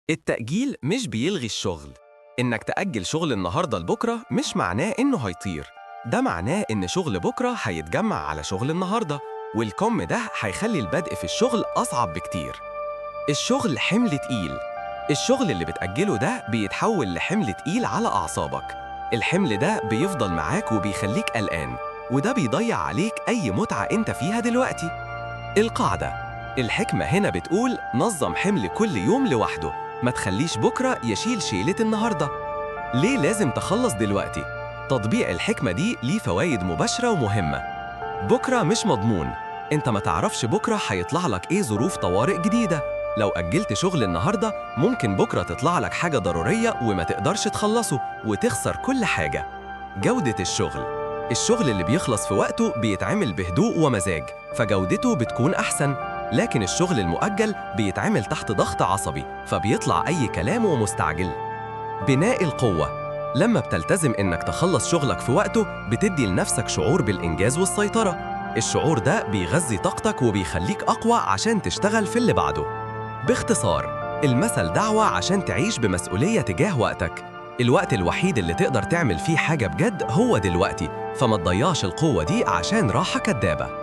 التأجيل مش بيلغي الشغل. إنك تأجل شغل النهاردة لبكرة مش معناه إنه هيطير، ده معناه إن شغل بكرة هيتجمع على شغل النهاردة، والكم ده هيخلي البدء في الشغل أصعب بكتير. الشغل حمل تقيل. الشغل اللي بتأجله ده بيتحول لحمل تقيل على أعصابك. الحمل ده بيفضل معاك وبيخليك قلقان، وده بيضيع عليك أي متعة أنت فيها دلوقتي. القاعدة: الحكمة هنا بتقول نظم حمل كل يوم لوحده، ما تخليش بكرة يشيل شيلة النهاردة. ليه لازم تخلص دلوقتي؟ تطبيق الحكمة دي ليه فوايد مباشرة ومهمة. بكرة مش مضمون، انت ما تعرفش بكرة هيطلع لك ايه ظروف طوارئ جديدة. لو أجلت شغل النهاردة ممكن بكرة تطلع لك حاجة ضرورية وما تقدرش تخلصه وتخسر كل حاجة. جودة الشغل: الشغل اللي بيخلص في وقته بيتعمل بهدوء ومزاج، فجودته بتكون أحسن. لكن الشغل المؤجل بيتعمل تحت ضغط عصبي، فبيطلع أي كلام ومستعجل. بناء القوة: لما بتلتزم إنك تخلص شغلك في وقته بتدي لنفسك شعور بالإنجاز والسيطرة. الشعور ده بيغذي طاقتك وبيخليك أقوى عشان تشتغل في اللي بعده. باختصار، المثل دعوة عشان تعيش بمسؤولية تجاه وقتك. الوقت الوحيد اللي تقدر تعمل فيه حاجة بجد هو دلوقتي، فما تضيعش القوة دي عشان راحة كدابة.